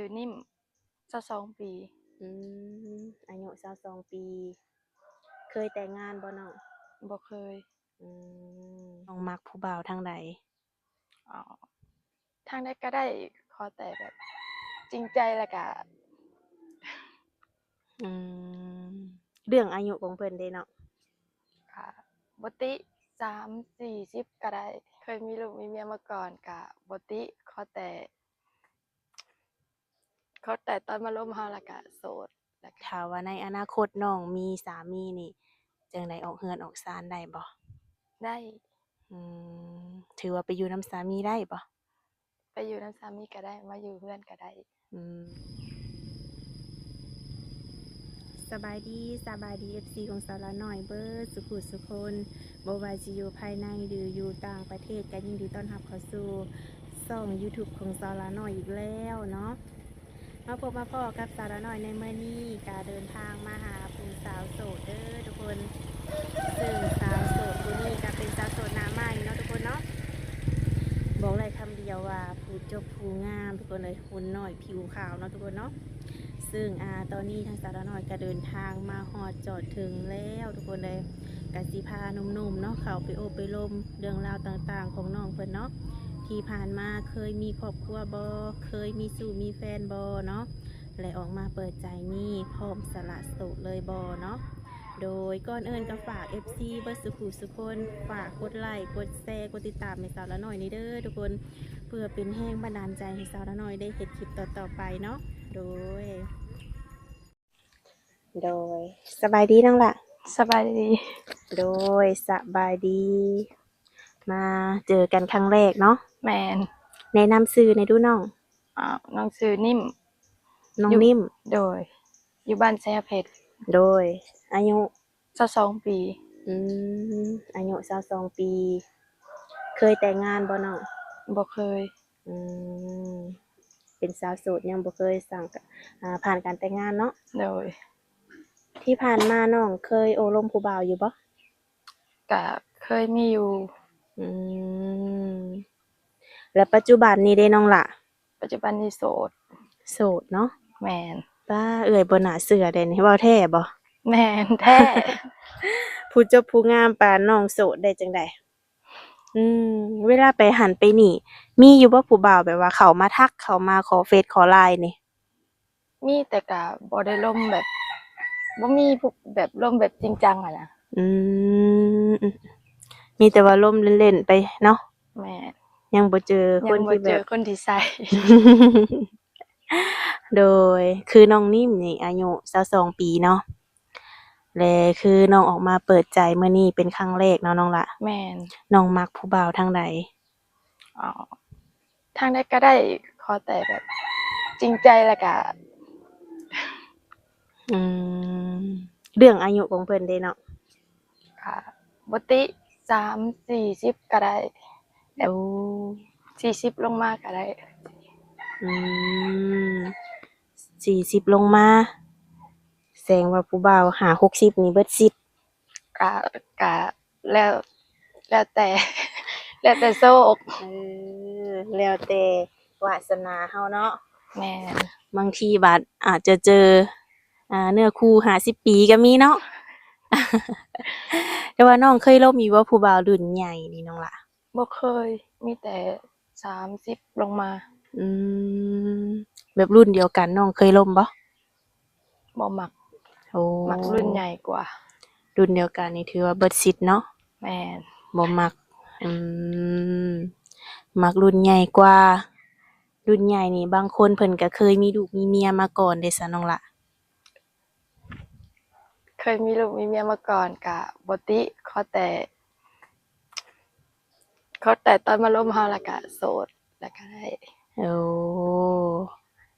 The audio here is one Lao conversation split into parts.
ຊື່ນິ້ມ ຊາວສອງປີ. ອືມ ອາຍຸຊາວສອງປີ. ເຄີຍແຕ່ງງານບໍ່ນ້ອງ? ບໍ່ເຄີຍ. ອືມ ນ້ອງມັກຜູ້ບ່າວທາງໃດ? ອໍ ທາງໃດກໍໄດ້ ຂໍແຕ່ແບບຈິງໃຈ ແລ້ວກະ ອືມ ເລື່ອງອາຍຸຂອງເພິ່ນເດເນາະ? ກະບໍ່ຕິ ສາມສີ່ສິບກໍໄດ້. ເຄີຍມີລູກມີເມຍມາກ່ອນ ກະບໍ່ຕິ ຂໍແຕ່ ເຂົ້າໃຈຕອນມາລົມເຮົາ ແລ້ວກະໂສດ ແລ້ວກະ ຖ້າວ່າໃນອະນາຄົດນ້ອງມີສາມີນີ້ ຈັ່ງໃດອອກເຮືອນອອກຊານໄດ້ບໍ່? ໄດ້. ອືມ ຖືວ່າໄປຢູ່ນຳສາມີໄດ້ບໍ່? ໄປຢູ່ນຳສາມີກໍໄດ້ ມາຢູ່ເຮືອນກໍໄດ້. ອືມ ສະບາຍດີ ສະບາຍດີ ເອັຟຊີ ຂອງສາວລານ້ອຍເບິດສຸຜູ້ສຸຄົນ ບໍ່ວ່າຊິຢູ່ພາຍໃນ ຫຼື ຢູ່ຕ່າງປະເທດ ກໍຍິນດີຕ້ອນຮັບເຂົ້າສູ່ຊ່ອງຢູທູບຂອງສາວລານ້ອຍອີກແລ້ວເນາະ. ມາພົບມາພໍ້ກັບສາວລານ້ອຍໃນມື້ນີ້ ກະເດີນທາງມາຫາຜູ້ສາວໂສດເດີທຸກຄົນ. ເຊິ່ງສາວໂສດຜູ້ນີ້ກະເປັນສາວໂສດໜ້າໃໝ່ເນາະທຸກຄົນເນາະ. ບອກໄດ້ຄຳດຽວວ່າຜູ້ຈົບຜູ້ງາມທຸກຄົນເອີຍ, ຫຸ່ນນ້ອຍຜິວຂາວເນາະທຸກຄົນເນາະ. ເຊິ່ງ ອາ ຕອນນີ້ທາງສາວລານ້ອຍກະເດີນທາງມາຮອດຈອດເຖິງແລ້ວທຸກຄົນເອີຍ. ກະຊິພາໜຸ່ມໆເນາະ ເຂົ້າໄປໂອ້ໄປລົມເລື່ອງລາວຕ່າງໆຂອງນ້ອງເພິ່ນເນາະ. ທີ່ຜ່ານມາເຄີຍມີຄອບຄົວບໍ່? ເຄີຍມີຊູ້ມີແຟນບໍ່ເນາະ? ແລະ ອອກມາເປີດໃຈນີ້ ພ້ອມສະຫຼະໂສດເລີຍບໍ່ເນາະ? ໂດຍ ກ່ອນອື່ນກໍຝາກ ເອັຟຊີ ເບິດສຸຜູ້ສຸຄົນ ຝາກກົດໄລ ກົດແຊ ກົດຕິດຕາມໃຫ້ສາວລານ້ອຍນີ້ເດີທຸກຄົນ ເພື່ອເປັນແຮງບັນດານໃຈໃຫ້ສາວລານ້ອຍໄດ້ເຮັດຄລິບຕໍ່ໆໄປເນາະ. ໂດຍ ໂດຍ ສະບາຍດີນ້ອງຫຼ້າ. ສະບາຍດີ. ໂດຍ ສະບາຍດີ. ມາເຈີກັນຄັ້ງແລກເນາະ? ແມ່ນ. ແນະນຳຊື່ແດ່ດູນ້ອງ. ອາ ນ້ອງຊື່ນິ້ມ. ນ້ອງ ຢູ່ ນິ້ມ. ໂດຍ ຢູ່ບ້ານໄຊຍະເພັດ. ໂດຍ ອາຍຸ? ຊາວສອງປີ. ອືມ ອາຍຸຊາວສອງປີ. ເຄີຍແຕ່ງງານບໍ່ນ້ອງ? ບໍ່ເຄີຍ. ອືມ ເປັນສາວໂສດ ຍັງບໍ່ເຄີຍສ້າງ ອາ ຜ່ານການແຕ່ງງານເນາະ? ໂດຍ. ທີ່ຜ່ານມານ້ອງເຄີຍໂອ້ລົມຜູ້ບ່າວຢູ່ບໍ່? ກະເຄີຍມີຢູ່. ອືມ ແລ້ວປັດຈຸບັນນີ້ເດນ້ອງຫຼ້າ? ປັດຈຸບັນນີ້ໂສດ. ໂສດເນາະ? ແມ່ນ. ປ້າ ເອື້ອຍບໍ່ໜ້າເຊື່ອເດນີ້ ເວົ້າແທ້ບໍ່? ແມ່ນແທ້. ຜູ້ຈົບຜູ້ງາມປານນ້ອງໂສດໄດ້ຈັ່ງໃດ? ອືມ ເວລາໄປຫັ້ນໄປນີ້ ມີຢູ່ບໍ່ຜູ້ບ່າວແບບວ່າເຂົ້າມາທັກ ເຂົ້າມາຂໍເຟສຂໍລາຍນີ້? ມີ ແຕ່ກະບໍ່ໄດ້ລົມແບບ ບໍ່ມີຜູ້ ແບບລົມແບບຈິງຈັງຫັ້ນນະ. ອືມ ມີແຕ່ວ່າລົມເລ່ນໆໄປເນາະ? ແມ່ນ. ຍັງບໍ່ເຈີຄົນທີ່ແບບ ຍັງບໍ່ເຈີຄົນທີ່ໃສ່. ໂດຍ ຄືນ້ອງນິ້ມນີ້ອາຍຸຊາວສອງປີເນາະ ແລະ ຄືນ້ອງອອກມາເປີດໃຈມື້ນີ້ເປັນຄັ້ງແລກເນາະນ້ອງຫຼ້າ? ແມ່ນ. ນ້ອງມັກຜູ້ບ່າວທາງໃດ? ອໍ ທາງໃດກໍໄດ້ ຂໍແຕ່ແບບຈິງໃຈ ແລ້ວກະ ອືມ ເລື່ອງອາຍຸຂອງເພິ່ນເດເນາະ? ກະບໍ່ຕິ ສາມສີ່ສິບກໍໄດ້ ແບບ ໂອ້ ສີ່ສິບລົງມາກໍໄດ້. ອືມ ສີ່ສິບລົງມາ ແສດງວ່າຜູ້ບ່າວຫ້າຫົກສິບນີ້ເບິດສິດ. ກະ ກະແລ້ວ ແລ້ວແຕ່ ແລ້ວແຕ່ໂຊກ. ເອີ ແລ້ວແຕ່ວາສະໜາເຮົາເນາະ. ແມ່ນ. ບາງທີບາດອາດຈະເຈີ ອາ ເນື້ອຄູ່ຫ້າສິບປີກໍມີເນາະ. ແຕ່ວ່ານ້ອງເຄີຍລົມຢູ່ບໍ່ ຜູ້ບ່າວລຸ້ນໃຫຍ່ນີ້ນ້ອງຫຼ້າ? ບໍ່ເຄີຍ ມີແຕ່ສາມສິບລົງມາ. ອືມ ແບບລຸ້ນດຽວກັນນ້ອງເຄີຍລົມບໍ່? ບໍ່ມັກ. ໂອ້ ມັກລຸ້ນໃຫຍ່ກວ່າ. ລຸ້ນດຽວກັນນີ້ຖືວ່າເບິດສິດເນາະ. ແມ່ນ. ບໍ່ມັກ. ອືມ ມັກລຸ້ນໃຫຍ່ກວ່າ. ລຸ້ນໃຫຍ່ນີ້ບາງຄົນເພິ່ນກໍເຄີຍມີລູກມີເມຍມາກ່ອນເດ້ຊະນ້ອງຫຼ້າ? ເຄີຍມີລູກມີເມຍມາກ່ອນ ກະບໍ່ຕິ ຂໍແຕ່ ເຂົ້າໃຈຕອນມາລົມເຮົາ ແລ້ວກະໂສດ ແລ້ວກະໄດ້. ໂອ້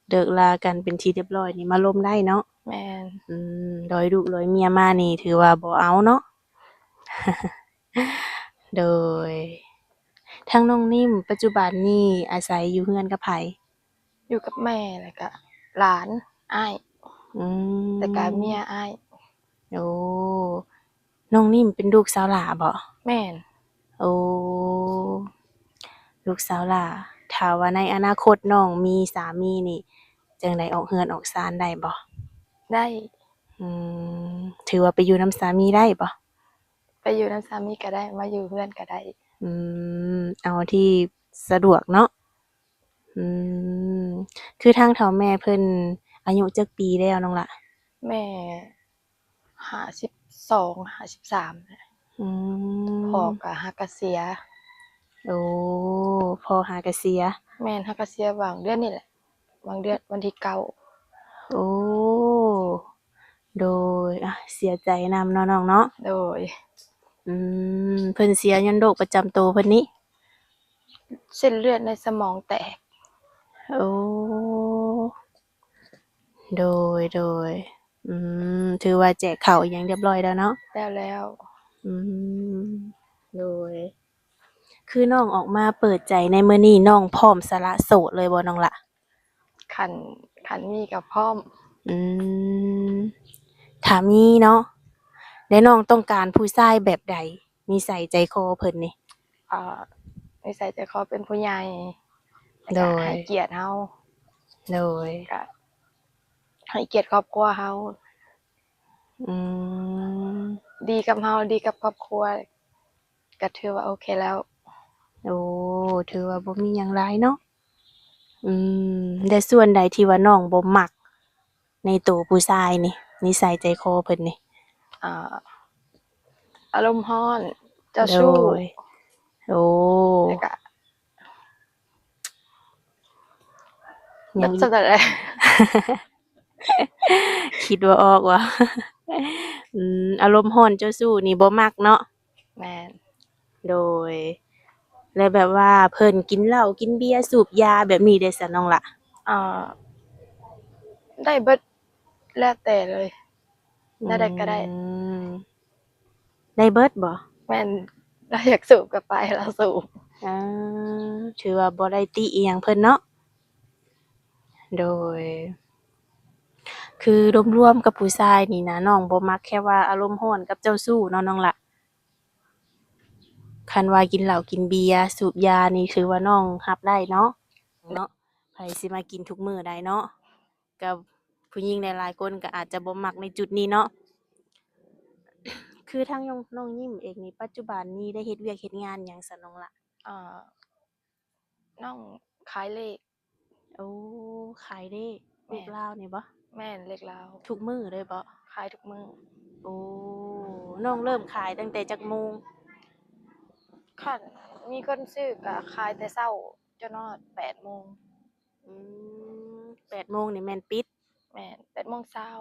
ເລີກລາກັນເປັນທີ່ຮຽບຮ້ອຍນີ້ ມາລົມໄດ້ເນາະ? ແມ່ນ. ອືມ ລອຍລູກລອຍເມຍມານີ້ ຖືວ່າບໍ່ເອົາເນາະ. ໂດຍ ທາງນ້ອງນິ້ມ ປັດຈຸບັນນີ້ອາໄສຢູ່ເຮືອນກັບໃຜ? ຢູ່ກັບແມ່ ແລ້ວກະຫຼານ ອ້າຍ. ອືມ ແລ້ວກະເມຍອ້າຍ. ໂອ້ ນ້ອງນິ້ມເປັນລູກສາວຫຼ້າບໍ? ແມ່ນ. ໂອ້ ລູກສາວຫຼ້າ. ຖ້າວ່າໃນອະນາຄົດນ້ອງມີສາມີນີ້ ຈັ່ງໃດ ອອກເຮືອນອອກຊານໄດ້ບໍ່? ໄດ້. ອືມ ຖືວ່າໄປຢູ່ນຳສາມີໄດ້ບໍ່? ໄປຢູ່ນຳສາມີກໍໄດ້ ມາຢູ່ເຮືອນກໍໄດ້. ອືມ ເອົາທີ່ສະດວກເນາະ. ອືມ ຄືທາງເຖົ້າແມ່ເພິ່ນອາຍຸຈັກປີແລ້ວນ້ອງຫຼ້າ? ແມ່ຫ້າສິບສອງ ຫ້າສິບສາມ. ອືມ ພໍ່ກໍຫາກະເສຍ. ໂອ້ ພໍ່ຫາກະເສຍ. ແມ່ນ ຫາກະເສຍຫວ່າງເດືອນນີ້ແຫຼະ ຫວ່າງເດືອນວັນທີເກົ້າ. ໂອ້ ໂດຍ ອາ ເສຍໃຈນຳເນາະນ້ອງເນາະ. ໂດຍ. ອືມ ເພິ່ນເສຍຍ້ອນໂລກປະຈຳໂຕເພິ່ນນີ້? ເສັ້ນເລືອດໃນສະໝອງແຕກ. ໂອ້ ໂດຍ ໂດຍ. ອືມ ຖືວ່າແຈກເຂົ້າອີ່ຫຍັງຮຽບຮ້ອຍແລ້ວເນາະ? ແລ້ວ ແລ້ວ. ອືມ ໂດຍ. ຄືນ້ອງອອກມາເປີດໃຈໃນມື້ນີ້ ນ້ອງພ້ອມສະຫຼະໂສດເລີຍບໍ່ນ້ອງຫຼ້າ? ຄັນ ຄັນມີກໍພ້ອມ. ອືມ ຖ້າມີເນາະ. ແລະ ນ້ອງຕ້ອງການຜູ້ຊາຍແບບໃດ? ນິໄສໃຈຄໍເພິ່ນນີ້? ເອີ ນິໄສໃຈຄໍເປັນຜູ້ໃຫຍ່ ແລ້ວກໍ ໂດຍ ໃຫ້ກຽດເຮົາ. ໂດຍ. ກະໃຫ້ກຽດຄອບຄົວເຮົາ. ອືມ ດີກັບເຮົາ ດີກັບຄອບຄົວ ກະຖືວ່າໂອເຄແລ້ວ. ໂອ້ ຖືວ່າບໍ່ມີຫຍັງຫຼາຍເນາະ. ອືມ ແລະ ສ່ວນໃດທີ່ວ່ານ້ອງບໍ່ມັກໃນໂຕຜູ້ຊາຍນີ້ ນິໄສໃຈຄໍເພິ່ນນີ້? ອາ ອາລົມຮ້ອນ ເຈົ້າຊູ້. ໂດຍ. ໂອ້ ແລ້ວກະ ຫຍັງອີກ? ຄິດບໍ່ອອກວ່າ ອືມ ອາລົມຮ້ອນເຈົ້າຊູ້ນີ້ບໍ່ມັກເນາະ. ແມ່ນ. ໂດຍ. ແລ້ວແບບວ່າເພິ່ນກິນເຫຼົ້າກິນເບຍສູບຢາແບບນີ້ເດຊະນ້ອງຫຼ້າ? ເອີ ໄດ້ເບິດ ແລ້ວແຕ່ເລີຍ ແນວໃດກໍໄດ້. ອືມ ໄດ້ເບິດບໍ່? ແມ່ນ ລາວຢາກສູບກໍໄປ ລາວສູບ. ເອີ ຖືວ່າບໍ່ໄດ້ຕິອີ່ຫຍັງເພິ່ນເນາະ. ໂດຍ. ຄືລວມໆກັບຜູ້ຊາຍນີ້ນະ ນ້ອງບໍ່ມັກແຄ່ວ່າອາລົມຮ້ອນກັບເຈົ້າຊູ້ເນາະນ້ອງຫຼ້າ. ຄັນວ່າກິນເຫຼົ້າກິນເບຍສູບຢານີ້ ຖືວ່ານ້ອງຮັບໄດ້ເນາະ ເນາະ. ໃຜຊິມາກິນທຸກມື້ໄດ້ເນາະ. ກັບຜູ້ຍິງຫຼາຍໆຄົນກໍອາດຈະບໍ່ມັກໃນຈຸດນີ້ເນາະ. ຄືທາງນ້ອງ ນ້ອງຍິ້ມເອງນີ້ ປັດຈຸບັນນີ້ໄດ້ເຮັດວຽກເຮັດງານຫຍັງຊະນ້ອງຫຼ້າ? ເອີ ນ້ອງຂາຍເລກ. ໂອ້ ຂາຍເລກ. ແມ່ນ. ເລກລາວນີ້ບໍ່? ແມ່ນ ເລກລາວ. ທຸກມື້ເລີຍບໍ່? ຂາຍທຸກມື້. ໂອ້ ນ້ອງເລີ່ມຂາຍຕັ້ງແຕ່ຈັກໂມງ? ຄັນມີຄົນຊື້ກໍຂາຍແຕ່ເຊົ້າຈົນຮອດແປດໂມງ. ອືມ ແປດໂມງນີ້ແມ່ນປິດ? ແມ່ນ ແປດໂມງຊາວ.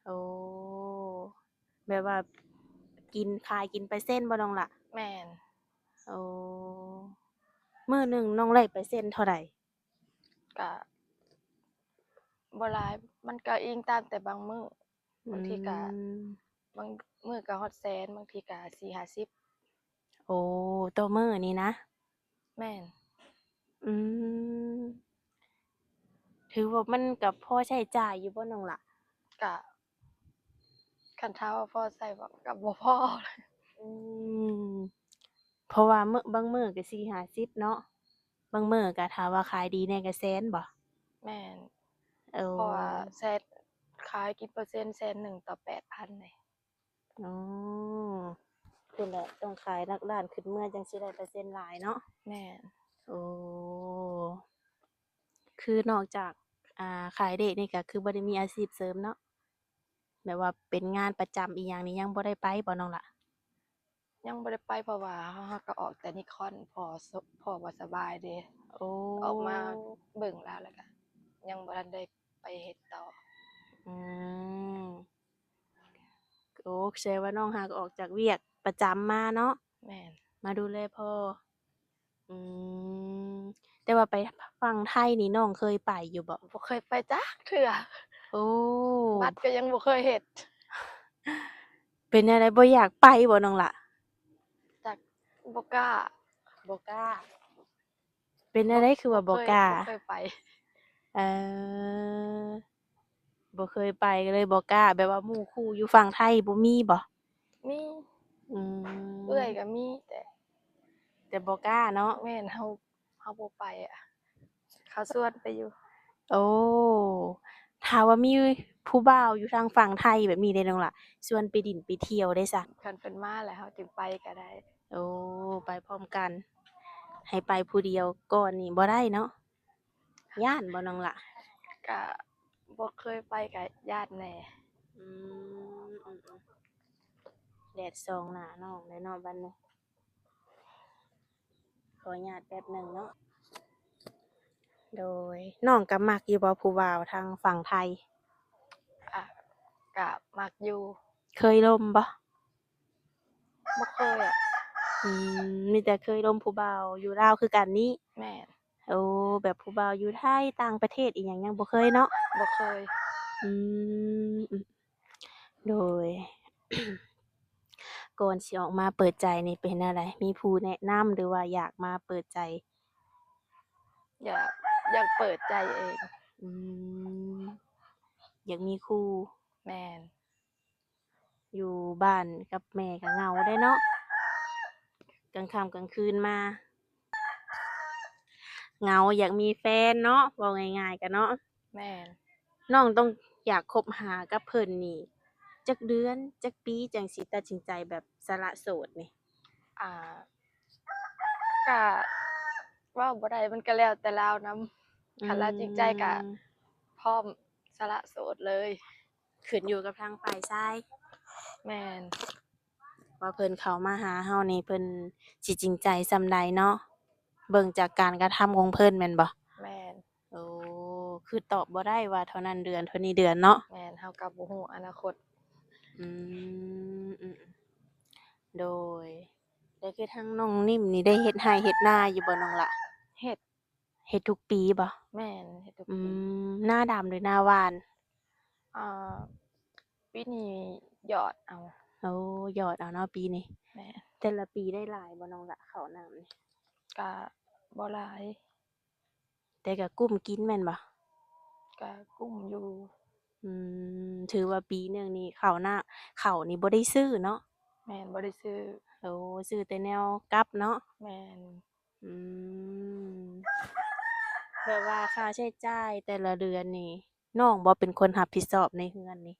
ໂອ້ ແບບວ່າກິນ ຂາຍກິນເປີເຊັນບໍ່ນ້ອງຫຼ້າ? ແມ່ນ. ໂອ້ ມື້ໜຶ່ງນ້ອງໄດ້ເປີເຊັນເທົ່າໃດ? ກະບໍ່ຫຼາຍ ມັນກະອີງຕາມແຕ່ບາງມື້. ບາງທີກະ ອືມ ບາງມື້ກະຮອດແສນ ບາງທີກະສີ່ຫ້າສິບ. ໂອ້ ຕໍ່ມື້ນີ້ນະ? ແມ່ນ. ອືມ ຖືວ່າມັນກະພໍໃຊ້ຈ່າຍຢູ່ບໍ່ນ້ອງຫຼ້າ? ກະ ຄັນຖາມວ່າພໍໃຊ້ບໍ່ ກະບໍ່ພໍ. ອືມ ເພາະວ່າມື້ ບາງມື້ກະສີ່ຫ້າສິບເນາະ ບາງມື້ກະຖ້າວ່າຂາຍດີແດ່ກະແສນບໍ່? ແມ່ນ. ເອີ ເພາະວ່າແສນ ຂາຍກິນເປີເຊັນແສນໜຶ່ງຕໍ່ແປດພັນເດ້. ອໍ ພຸ້ນແຫຼະ ຕ້ອງຂາຍຫຼັກລ້ານຂຶ້ນເມືອຈັ່ງຊິໄດ້ເປີເຊັນຫຼາຍເນາະ. ແມ່ນ. ໂອ້ ຄືນອກຈາກ ອ່າ ຂາຍເລກນີ້ກະຄືບໍ່ໄດ້ມີອາຊີບເສີມເນາະ ແບບວ່າເປັນງານປະຈຳອີ່ຫຍັງນີ້ ຍັງບໍ່ໄດ້ໄປບໍ່ນ້ອງຫຼ້າ? ຍັງບໍ່ໄດ້ໄປ ເພາະວ່າເຮົາ ເຮົາກໍອອກແຕ່ນິຄອນ ພໍ່ ພໍ່ບໍ່ສະບາຍເດ້. ໂອ້ ອອກມາເບິ່ງລາວ ແລ້ວກະຍັງບໍ່ທັນໄດ້ໄປເຮັດຕໍ່. ອືມ ໂອ້ ແສດງວ່ານ້ອງຫາກອອກຈາກວຽກປະຈຳມາເນາະ. ແມ່ນ. ມາດູແລພໍ່. ອືມ ແຕ່ວ່າໄປຝັ່ງໄທນີ້ນ້ອງເຄີຍໄປຢູ່ບໍ່? ບໍ່ເຄີຍໄປຈັກເທື່ອ. ໂອ້ ບັດກໍຍັງບໍ່ເຄີຍເຮັດ. ເປັນແນວໃດ ບໍ່ຢາກໄປບໍ່ນ້ອງຫຼ້າ? ຈັກ ບໍ່ກ້າ. ບໍ່ກ້າ. ເປັນແນວໃດຄືວ່າບໍ່ກ້າ? ບໍ່ເຄີຍ ບໍ່ເຄີຍໄປ. ເອີ ບໍ່ເຄີຍໄປກໍເລີຍບໍ່ກ້າ. ແບບວ່າໝູ່ຄູ່ຢູ່ຝັ່ງໄທບໍ່ມີບໍ່? ມີ. ອືມ ເອື້ອຍກໍມີ ແຕ່ ແຕ່ບໍ່ກ້າເນາະ. ແມ່ນ ເຮົາ ເຮົາບໍ່ໄປອະ ເຂົາຊວນໄປຢູ່. ໂອ້ ຖ້າວ່າມີຜູ້ບ່າວຢູ່ທາງຝັ່ງໄທແບບນີ້ເດ້ນ້ອງຫຼ້າ ຊວນໄປດິນໄປທ່ຽວເດ້ຊະ? ຄັນເພິ່ນມາແລ້ວເຮົາຈຶ່ງໄປກໍໄດ້. ໂອ້ ໄປພ້ອມກັນ ໃຫ້ໄປຜູ້ດຽວກ່ອນນີ້ບໍ່ໄດ້ເນາະ? ຢ້ານບໍ່ນ້ອງຫຼ້າ? ກະບໍ່ເຄີຍໄປກະຢ້ານແດ່. ອືມ ອືມ ອືມ ແດດສ່ອງໜ້ານ້ອງແລ້ວເນາະບັດນີ້. ຂໍອະນຸຍາດແປັບໜຶ່ງເນາະ. ໂດຍ ນ້ອງກໍມັກຢູ່ບໍ່ຜູ້ບ່າວທາງຝັ່ງໄທ? ອາ ກະມັກຢູ່. ເຄີຍລົມບໍ່? ບໍ່ເຄີຍອະ. ອືມ ມີແຕ່ເຄີຍລົມຜູ້ບ່າວຢູ່ລາວຄືກັນນີ້? ແມ່ນ. ໂອ້ ແບບຜູ້ບ່າວຢູ່ໄທ ຕ່າງປະເທດອີ່ຫຍັງ ຍັງບໍ່ເຄີຍເນາະ? ບໍ່ເຄີຍ. ອືມ ອືມ ໂດຍ ກ່ອນຊິອອກມາເປີດໃຈນີ້ເປັນແນວໃດ? ມີຜູ້ແນະນຳ ຫຼືວ່າຢາກມາເປີດໃຈ? ຢາກ ຢາກເປີດໃຈເອງ. ອືມ ຢາກມີຄູ່. ແມ່ນ. ຢູ່ບ້ານກັບແມ່ກໍເຫງົາເດ້ເນາະ ກາງຄ່ຳກາງຄືນມາ ເຫງົາ ຢາກມີແຟນເນາະ ເວົ້າງ່າຍໆກໍເນາະ. ແມ່ນ. ນ້ອງຕ້ອງຢາກຄົບຫາກັບເພິ່ນນີ້ຈັກເດືອນ ຈັກປີ ຈັ່ງຊິຕັດສິນໃຈແບບສະຫຼະໂສດນີ້? ອ່າ ກະເວົ້າບໍ່ໄດ້ ມັນກະແລ້ວແຕ່ລາວນຳ. ຄັນລາວຈິງໃຈກະ ອືມ ພ້ອມສະຫຼະໂສດເລີຍ. ຂຶ້ນຢູ່ກັບທາງຝ່າຍຊາຍ. ແມ່ນ. ວ່າເພິ່ນເຂົ້າມາຫາເຮົານີ້ ເພິ່ນຊິຈິງໃຈສ່ຳໃດເນາະ ເບິ່ງຈາກການກະທຳຂອງເພິ່ນແມ່ນບໍ່? ແມ່ນ. ໂອ້ ຄືຕອບບໍ່ໄດ້ວ່າເທົ່ານັ້ນເດືອນ ເທົ່ານີ້ເດືອນເນາະ. ແມ່ນ. ເຮົາກໍບໍ່ຮູ້ອະນາຄົດ. ອືມ ອືມ ໂດຍ. ແລ້ວຄືທາງນ້ອງນິ້ມນີ້ໄດ້ເຮັດໄຮ່ເຮັດນາຢູ່ບໍ່ນ້ອງຫຼ້າ? ເຮັດ. ເຮັດທຸກປີບໍ່? ແມ່ນ ເຮັດທຸກປີ. ອືມ ນາດຳຫຼືນາຫວ່ານ? ອ່າ ປີນີ້ຢອດເອົາ. ໂອ້ ຢອດເອົາເນາະປີນີ້. ແມ່ນ. ແຕ່ລະປີໄດ້ຫຼາຍບໍ່ນ້ອງຫຼ້າ ເຂົ້ານ້ຳນີ້? ກະບໍ່ຫຼາຍ. ແຕ່ກະກຸ້ມກິນແມ່ນບໍ່? ກະກຸ້ມຢູ່. ອືມ ຖືວ່າປີໜຶ່ງນີ້ເຂົ້ານາ ເຂົ້ານີ້ບໍ່ໄດ້ຊື້ເນາະ? ແມ່ນ ບໍ່ໄດ້ຊື້. ໂອ້ ຊື້ແຕ່ແນວກັບເນາະ? ແມ່ນ. ອືມ ແບບວ່າຄ່າໃຊ້ຈ່າຍແຕ່ລະເດືອນນີ້ ນ້ອງບໍ່ເປັນຄົນຮັບຜິດຊອບໃນເຮືອນນີ້?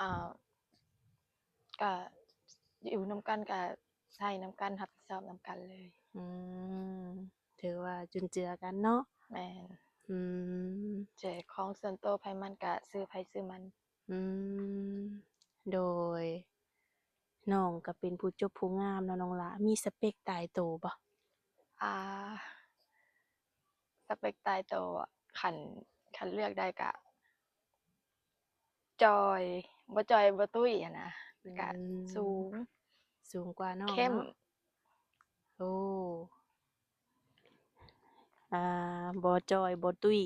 ອ່າ ກະຢູ່ນຳກັນ ກະໃຊ້ນຳກັນ ຮັບຜິດຊອບນຳກັນເລີຍ. ອືມ ຖືວ່າຈຸນເຈືອກັນເນາະ. ແມ່ນ. ອືມ ແຈກຂອງສ່ວນໂຕ ໃຜມັນກະຊື້ໃຜຊື້ມັນ. ອືມ ໂດຍ. ນ້ອງກໍເປັນຜູ້ຈົບຜູ້ງາມເນາະນ້ອງຫຼ້າ ມີສະເປັກຕາຍໂຕບໍ່? ອ່າ ສະເປັກຕາຍໂຕ ຄັນ ຄັນເລືອກໄດ້ກະຈ່ອຍ ບໍ່ຈ່ອຍບໍ່ຕຸ້ຍຫັ້ນນະ. ອືມ ກະສູງ ສູງກວ່ານ້ອງເນາະ. ໂອ້ ອ່າ ບໍ່ຈ່ອຍບໍ່ຕຸ້ຍ.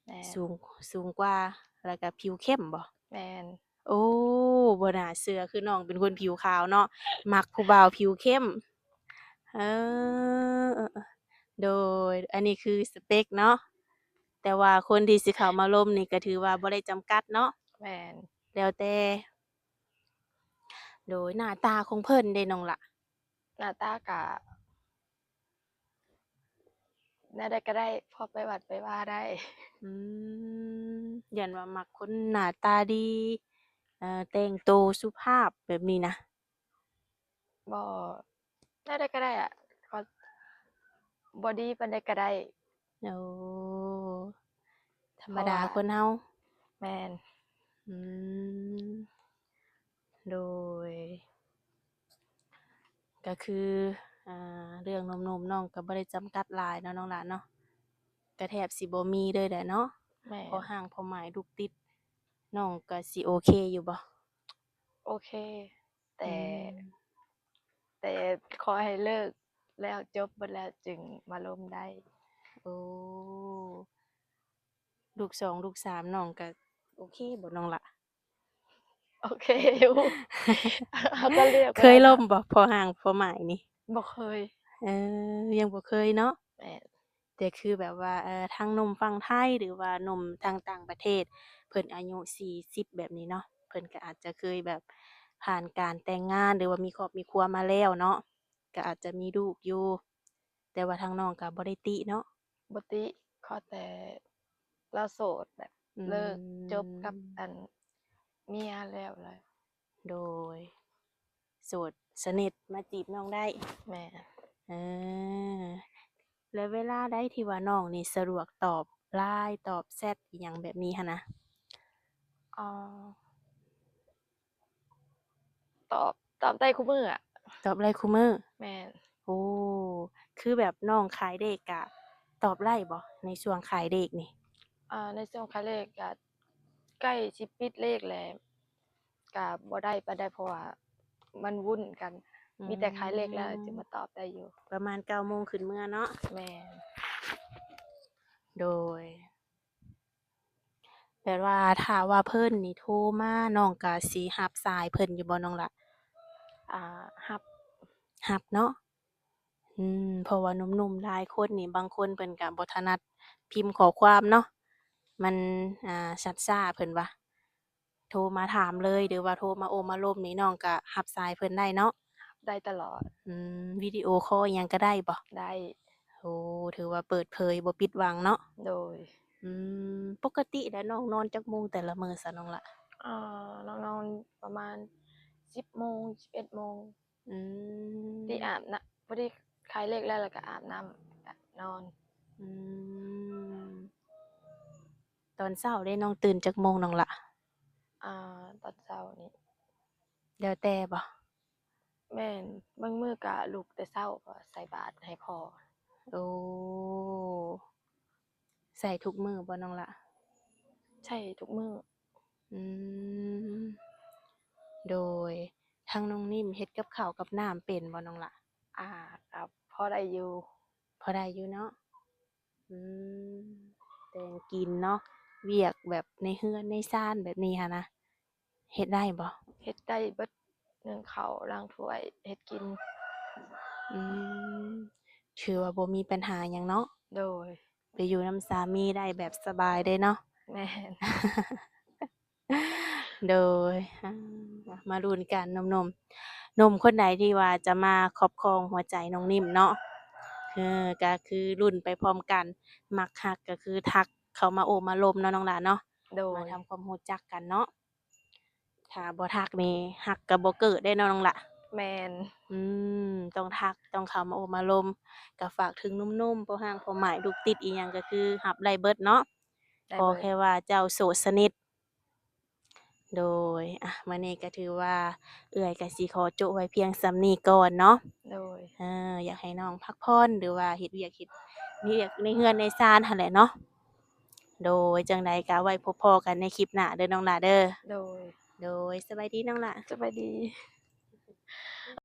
ແມ່ນ. ສູງ ສູງກວ່າ ແລ້ວກະຜິວເຂັ້ມບໍ່? ແມ່ນ. ໂອ້ ບໍ່ໜ້າເຊື່ອ ຄືນ້ອງເປັນຄົນຜິວຂາວເນາະ ມັກຜູ້ບ່າວຜິວເຂັ້ມ. ເອີ ເອີ ເອີ ໂດຍ ອັນນີ້ຄືສະເປັກເນາະ ແຕ່ວ່າຄົນທີ່ຊິເຂົ້າມາລົມນີ້ກໍຖືວ່າບໍ່ໄດ້ຈຳກັດເນາະ. ແມ່ນ. ແລ້ວແຕ່. ໂດຍ ໜ້າຕາຂອງເພິ່ນເດນ້ອງຫຼ້າ? ໜ້າຕາກະ ແນວໃດກໍໄດ້ ພໍໄປວັດໄປວາໄດ້. ອືມ ຢ້ານວ່າມັກຄົນໜ້າຕາດີ ເອີ ແຕ່ງໂຕສຸພາບແບບນີ້ນະ? ບໍ່ ແນວໃດກໍໄດ້ອະ ກໍບໍ່ດີປານໃດກໍໄດ້. ໂອ້ ທຳມະດາ ເພາະວ່າ ຄົນເຮົາ. ແມ່ນ. ອືມ ໂດຍ ກໍຄື ອ່າ ເລື່ອງໜຸ່ມໆ ນ້ອງກໍບໍ່ໄດ້ຈຳກັດຫຼາຍເນາະນ້ອງຫຼ້າເນາະ ກໍແທບຊິບໍ່ມີເລີຍແຫຼະເນາະ. ແມ່ນ. ພໍຮ່າງພໍໝາຍລູກຕິດ ນ້ອງກໍຊິໂອເຄຢູ່ບໍ່? ໂອເຄ ແຕ່ ອືມ ແຕ່ຂໍໃຫ້ເລີກແລ້ວ ຈົບເບິດແລ້ວຈຶ່ງມາລົມໄດ້. ໂອ້ ລູກສອງ ລູກສາມ ນ້ອງກໍໂອເຄບໍ່ນ້ອງລະ? ໂອເຄຢູ່ ເຮົາກໍເລືອກ ເຄີຍລົມບໍ່ ພໍຮ່າງພໍໝາຍນີ້? ບໍ່ເຄີຍ. ເອີ ຍັງບໍ່ເຄີຍເນາະ. ແມ່ນ. ແຕ່ຄືແບບວ່າ ເອີ ທາງໜຸ່ມຝັ່ງໄທ ຫຼືວ່າໜຸ່ມທາງຕ່າງປະເທດ ເພິ່ນອາຍຸສີ່ສິບແບບນີ້ເນາະ ເພິ່ນກໍອາດຈະເຄີຍແບບຜ່ານການແຕ່ງງານ ຫຼືວ່າມີຄອບມີຄົວມາແລ້ວເນາະ ກໍອາດຈະມີລູກຢູ່ ແຕ່ວ່າທາງນ້ອງກໍບໍ່ໄດ້ຕິເນາະ. ບໍ່ຕິ ຂໍແຕ່ລາວໂສດ ແບບ ເລີກຈົບກັບອັນເມຍແລ້ວລະ. ໂດຍ ໂສດສະໜິດມາຈີບນ້ອງໄດ້. ແມ່ນ. ເອີ ແລ້ວເວລາໃດທີ່ວ່ານ້ອງນີ້ສະດວກຕອບ LINE ຕອບແຊັດອີ່ຫຍັງແບບນີ້ຫັ້ນນະ? ອາ ຕອບ ຕອບໄດ້ຄູ່ມື້ອະ. ຕອບໄດ້ຄູ່ມື້? ແມ່ນ. ໂອ້ ຄືແບບນ້ອງຂາຍເລກກະຕອບໄດ້ບໍ່ ໃນຊ່ວງຂາຍເລກນີ້? ອາ ໃນຊ່ວງຂາຍເລກກະໃກ້ຊິປິດເລກແລ້ວ ກະບໍ່ໄດ້ປານໃດ ເພາະວ່າມັນວຸ້ນກັນ. ອືມ ມີແຕ່ຂາຍເລກແລ້ວຈຶ່ງມາຕອບໄດ້ຢູ່. ປະມານເກົ້າໂມງຂຶ້ນເມືອເນາະ? ແມ່ນ. ໂດຍ ແບບວ່າຖ້າວ່າເພິ່ນນີ້ໂທມາ ນ້ອງກະຊິຮັບສາຍເພິ່ນຢູ່ບໍ່ນ້ອງລະ? ອາ ຮັບ. ຮັບເນາະ. ອືມ ເພາະວ່າໜຸ່ມໆຫຼາຍຄົນນີ້ ບາງຄົນເພິ່ນກະບໍ່ຖະໜັດພິມຂໍ້ຄວາມເນາະ ມັນ ອາ ຊັກຊ້າເພິ່ນວ່າ. ໂທມາຖາມເລີຍ ຫຼືວ່າໂທມາໂອ້ມາລົມນີ້ ນ້ອງກະຮັບສາຍເພິ່ນໄດ້ເນາະ? ໄດ້ຕະຫຼອດ. ອືມ ວິດີໂອຄໍອີ່ຫຍັງກະໄດ້ບໍ່? ໄດ້. ໂອ້ ຖືວ່າເປີດເຜີຍ ບໍ່ປິດບັງເນາະ? ໂດຍ. ອືມ ປົກກະຕິແລ້ວນ້ອງນອນຈັກໂມງແຕ່ລະມື້ຊະນ້ອງລະ? ເອີ ນ້ອງນອນປະມານສິບໂມງ ສິບເອັດໂມງ. ອືມ ທີ່ອາບນ້ຳ ພໍດີຂາຍເລກແລ້ວ ແລ້ວກະອາບນ້ຳ ກະນອນ. ອືມ ຕອນເຊົ້າເດ້ ນ້ອງຕື່ນຈັກໂມງນ້ອງລະ? ອາ ຕອນເຊົ້ານີ້ ແລ້ວແຕ່ບໍ່? ແມ່ນ ບາງມື້ກະລຸກແຕ່ເຊົ້າ ເພາະໃສ່ບາດໃຫ້ພໍ່. ໂອ້ ໃສ່ທຸກມື້ບໍ່ນ້ອງລະ? ໃສ່ທຸກມື້. ອືມ ໂດຍ ທາງນ້ອງນິ້ມເຮັດກັບເຂົ້າກັບນ້ຳເປັນບໍ່ນ້ອງລະ? ອາ ກະພໍໄດ້ຢູ່. ພໍໄດ້ຢູ່ເນາະ. ອືມ ແຕ່ງກິນເນາະ ວຽກແບບໃນເຮືອນໃນຊານແບບນີ້ຫັ້ນນະ ເຮັດໄດ້ບໍ່? ເຮັດໄດ້ເບິດ ໜຶ້ງເຂົ້າ ລ້າງຖ້ວຍ ເຮັດກິນ. ອືມ ຖືວ່າບໍ່ມີບັນຫາຫຍັງເນາະ. ໂດຍ. ໄປຢູ່ນຳສາມີໄດ້ແບບສະບາຍເດ້ເນາະ. ແມ່ນ. ໂດຍ ອາ ມາລຸ້ນກັນໜຸ່ມໆ ໜຸ່ມຄົນໃດທີ່ວ່າຈະມາຄອບຄອງຫົວໃຈນ້ອງນິ້ມເນາະ ເອີ ກະຄືລຸ້ນໄປພ້ອມກັນ ມັກຮັກກະຄືທັກເຂົ້າມາໂອ້ມາລົມເນາະນ້ອງຫຼ້າເນາະ. ໂດຍ. ມາທຳຄວາມຮູ້ຈັກກັນເນາະ ຖ້າບໍ່ທັກນີ້ຮັກກະບໍ່ເກີດເດ້ເນາະນ້ອງຫຼ້າ. ແມ່ນ. ອືມ ຕ້ອງທັກ ຕ້ອງເຂົ້າມາໂອ້ມາລົມ ກະຝາກເຖິງໜຸ່ມໆ ພໍ່ຮ້າງພໍ່ໝ້າຍ ລູກຕິດອີ່ຫຍັງກະຄືຮັບໄດ້ເບິດເນາະ. ໄດ້ເບິດ. ຂໍແຄ່ວ່າເຈົ້າໂສດສະໜິດ. ໂດຍ ອະ ມື້ນີ້ກະຖືວ່າເອື້ອຍກະຊິຂໍໂຈະໄວ້ພຽງສ່ຳນີ້ກ່ອນເນາະ. ໂດຍ. ເອີ ຢາກໃຫ້ນ້ອງພັກຜ່ອນ ຫຼືວ່າເຮັດວຽກ ເຮັດວຽກໃນເຮືອນໃນຊານຫັ້ນແຫຼະເນາະ. ໂດຍ ຈັ່ງໃດກະໄວ້ພົບພໍ້ກັນໃນຄລິບໜ້າເດີນ້ອງຫຼ້າເດີ. ໂດຍ. ໂດຍ ສະບາຍດີນ້ອງຫຼ້າ. ສະບາຍດີ.